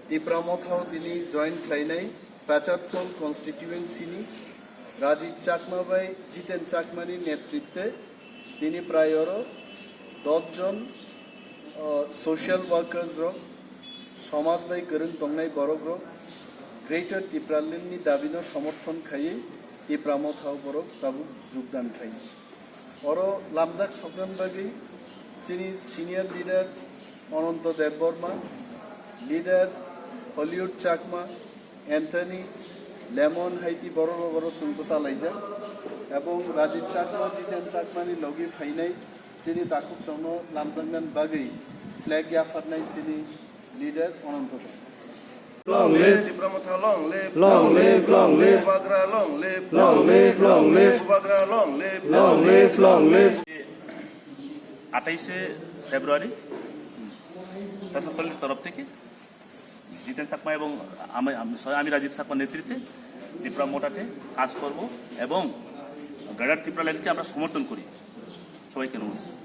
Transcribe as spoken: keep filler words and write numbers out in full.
Tipra Mothao tini join khlainai Pecharthal constituency ni Rajit Chakma bai Jiten Chakma ni netritwe tini prai oro dos jon, o, social workers rok, somaj bai kwrwng tongnai borok rok Greater Tipraland ni dabi no somorthon khaiwi Tipra Mothao borok tabuk jogdan khlai. Oro lamjak soknani bagwi chini senior leader Ananto Debbarma, leader Hollywood Chakma, Anthony, Lemon haiti borok rok oro chwng bwsa laijak. Ebong Rajit Chakma, Jiten Chakma ni logi phainai chini takhuk chwngno lamjaknani bagwi flag yapharnai chini leader Ananto Debbarma. Long live. Tipra Motha long live. Long live, long live. Bubagra long live. Long live, long live. Bubagra long live. Long live, long live. আঠাইশে ফেব্রুয়ারি পেশাতলির তরফ থেকে জিতেন চাকমা এবং আমি, আমি, sorry, আমি রাজীব চাকমার নেতৃত্বে ত্রিপুরা মোটাতে কাজ করব এবং গ্রেটার ত্রিপুরা ল্যান্ডকে আমরা সমর্থন করি। সবাইকে নমস্কার।